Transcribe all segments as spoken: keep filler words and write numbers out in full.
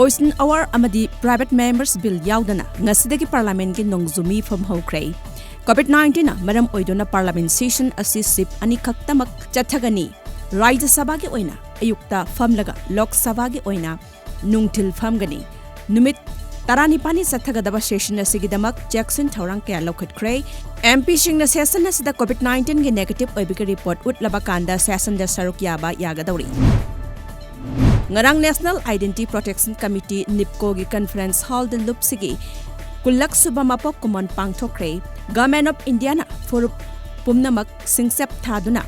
Question hour ꯑꯃꯗꯤ private members bill ꯌꯥꯎꯗꯅ ꯉꯁꯤꯗꯒꯤ Parliament ꯀꯤ ꯅꯣꯡꯖꯨ ꯃꯤꯐꯝ ꯍꯧꯈ꯭ꯔꯦ꯫ COVID nineteen ꯅ ꯃꯔꯝ ꯑꯣꯏꯗꯨꯅ Parliament session ꯑꯁꯤ shift ꯑꯅꯤꯈꯛꯇꯃꯛ ꯆꯠꯊꯒꯅꯤ꯫ ꯔꯥꯖ꯭ꯌ ꯁꯚꯥꯒꯤ ꯑꯣꯏꯅ ꯑꯌꯨꯛꯇ ꯐꯝꯂꯒ ꯂꯣꯛ ꯁꯚꯥꯒꯤ ꯑꯣꯏꯅ ꯅꯨꯡꯊꯤꯜ ꯐꯝꯒꯅꯤ꯫ ꯅꯨꯃꯤꯠ ꯇꯔꯥꯅꯤꯄꯥꯜꯅꯤ ꯆꯠꯊꯒꯗꯕ session ꯑꯁꯤꯒꯤꯗꯃꯛ ꯆꯦꯛꯁꯤꯟ ꯊꯧꯔꯥꯡ ꯀꯌꯥ ꯂꯧꯈꯠꯈ꯭ꯔꯦ꯫ MP ꯁꯤꯡꯅ session ꯑꯁꯤꯗ COVID nineteen ꯒꯤ negative ꯑꯣꯏꯕꯒꯤ report ꯎꯠꯂꯕ ꯀꯥꯟꯗ session ꯗ ꯁꯔꯨꯛ ꯌꯥꯕ ꯌꯥꯒꯗꯧꯔꯤ꯫ ꯉꯔꯥꯡ National Identity Protection Committee, NIPCO ꯒꯤ conference hall ꯗ ꯂꯨꯞꯁꯤꯒꯤ ꯀꯨꯟꯂꯛ ꯁꯨꯕ ꯃꯄꯣꯛ ꯀꯨꯝꯑꯣꯟ ꯄꯥꯡꯊꯣꯛꯈ꯭ꯔꯦ꯫ Government of India ꯅ ꯐꯨꯔꯨꯞ ꯄꯨꯝꯅꯃꯛ ꯁꯤꯡꯆꯞ ꯊꯥꯗꯨꯅ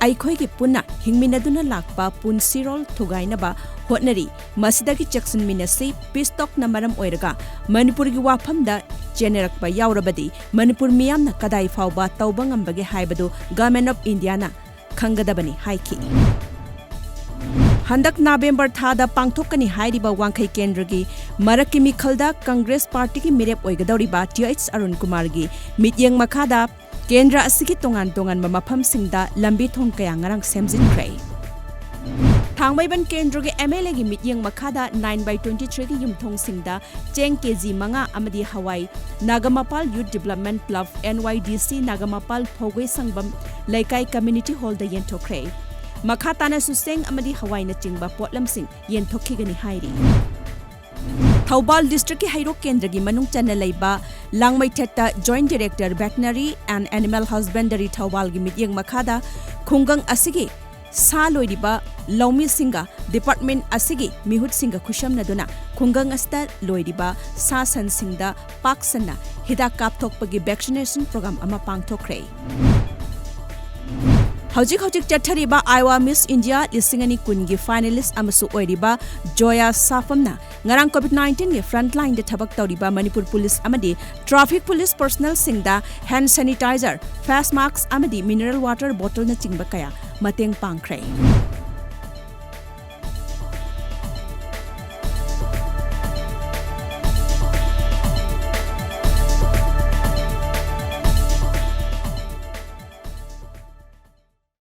ꯑꯩꯈꯣꯏꯒꯤ ꯄꯨꯟꯅ ꯍꯤꯡꯃꯤꯟꯅꯗꯨꯅ ꯂꯥꯛꯄ ꯄꯨꯟꯁꯤꯔꯣꯜ ꯊꯨꯒꯥꯏꯅꯕ ꯍꯣꯠꯅꯔꯤ꯫ ꯃꯁꯤꯗꯒꯤ ꯆꯦꯛꯁꯤꯟꯃꯤꯟꯅꯁꯤ꯫ Peace talk ꯅ ꯃꯔꯝ ꯑꯣꯏꯔꯒ ꯃꯅꯤꯄꯨꯔꯒꯤ ꯋꯥꯐꯝꯗ ꯆꯦꯟꯅꯔꯛꯄ ꯌꯥꯎꯔꯕꯗꯤ ꯃꯅꯤꯄꯨꯔ ꯃꯤꯌꯥꯝꯅ ꯀꯗꯥꯏ ꯐꯥꯎꯕ ꯇꯧꯕ ꯉꯝꯕꯒꯦ ꯍꯥꯏꯕꯗꯨ Government of India ꯅ ꯈꯪꯒꯗꯕꯅꯤ ꯍꯥꯏꯈꯤ꯫ ꯍꯟꯗꯛ November ꯊꯥꯗ ꯄꯥꯡꯊꯣꯛꯀꯅꯤ ꯍꯥꯏꯔꯤꯕ ꯋꯥꯡꯈꯩ ꯀꯦꯟꯗ꯭ꯔꯒꯤ ꯃꯔꯛꯀꯤ ꯃꯤꯈꯜꯗ Congress party ꯒꯤ ꯃꯤꯔꯦꯞ ꯑꯣꯏꯒꯗꯧꯔꯤꯕ ꯇꯤ ꯑꯩꯆ ꯑꯔꯨꯟ ꯀꯨꯃꯥꯔꯒꯤ ꯃꯤꯠꯌꯦꯡ ꯃꯈꯥꯗ ꯀꯦꯟꯗ꯭ꯔ ꯑꯁꯤꯒꯤ ꯇꯣꯉꯥꯟ ꯇꯣꯉꯥꯟꯕ ꯃꯐꯝꯁꯤꯡꯗ ꯂꯝꯕꯤ ꯊꯣꯡ ꯀꯌꯥ ꯉꯔꯥꯡ ꯁꯦꯝꯖꯤꯟꯈ꯭ꯔꯦ꯫ ꯊꯥꯡꯃꯩꯕꯟ ꯀꯦꯟꯗ꯭ꯔꯒꯤ MLA ꯒꯤ ꯃꯤꯠꯌꯦꯡ ꯃꯈꯥꯗ nine by twenty three ꯒꯤ ꯌꯨꯝꯊꯣꯡꯁꯤꯡꯗ ꯆꯦꯡ KG ꯃꯉꯥ ꯑꯃꯗꯤ ꯍꯋꯥꯏ Nagampal Youth Development Club, NYDC, Nagampal ꯐꯧꯒꯩ ꯁꯪꯕꯝ ꯂꯩꯀꯥꯏ community hall ꯗ ꯌꯦꯟꯊꯣꯛꯈ꯭ꯔꯦ꯫ ꯃꯈꯥ ꯇꯥꯅꯁꯨ ꯆꯦꯡ ꯑꯃꯗꯤ ꯍꯋꯥꯏꯅꯆꯤꯡꯕ ꯄꯣꯠꯂꯝꯁꯤꯡ ꯌꯦꯟꯊꯣꯛꯈꯤꯒꯅꯤ ꯍꯥꯏꯔꯤ꯫ ꯊꯧꯕꯥꯜ district ꯀꯤ ꯍꯩꯔꯣꯛ ꯀꯦꯟꯗ꯭ꯔꯒꯤ ꯃꯅꯨꯡ ꯆꯟꯅ ꯂꯩꯕ ꯂꯥꯡꯃꯩꯊꯦꯠꯇ Joint Director Veterinary and Animal Husbandry ꯊꯧꯕꯥꯜꯒꯤ ꯃꯤꯠꯌꯦꯡ ꯃꯈꯥꯗ ꯈꯨꯡꯒꯪ ꯑꯁꯤꯒꯤ ꯁꯥ ꯂꯣꯏꯔꯤꯕ ꯂꯧꯃꯤꯁꯤꯡꯒ department ꯑꯁꯤꯒꯤ ꯃꯤꯍꯨꯠꯁꯤꯡꯒ ꯈꯨꯠꯁꯝꯅꯗꯨꯅ ꯈꯨꯡꯒꯪ ꯑꯁꯤꯗ ꯂꯣꯏꯔꯤꯕ ꯁꯥ ꯁꯟꯁꯤꯡꯗ ꯄꯥꯛ ꯁꯟꯅ ꯍꯤꯗꯥꯛ ꯀꯥꯞꯊꯣꯛꯄꯒꯤ vaccination program ꯑꯃ ꯄꯥꯡꯊꯣꯛꯈ꯭ꯔꯦ꯫ ꯍꯧꯖꯤꯛ ꯍꯧꯖꯤꯛ ꯆꯠꯊꯔꯤꯕ Iowa Miss India ꯂꯤꯁꯤꯡ ꯑꯅꯤ ꯀꯨꯟꯒꯤ finalist ꯑꯃꯁꯨ ꯑꯣꯏꯔꯤꯕ ꯖꯣꯌꯥ ꯁꯥꯐꯝꯅ ꯉꯔꯥꯡ COVID nineteen ꯒꯤ front line ꯗ ꯊꯕꯛ ꯇꯧꯔꯤꯕ ꯃꯅꯤꯄꯨꯔ police ꯑꯃꯗꯤ traffic police personnel ꯁꯤꯡꯗ hand sanitizer, face mask ꯑꯃꯗꯤ mineral water bottle ꯅꯆꯤꯡꯕ ꯀꯌꯥ ꯃꯇꯦꯡ ꯄꯥꯡꯈ꯭ꯔꯦ꯫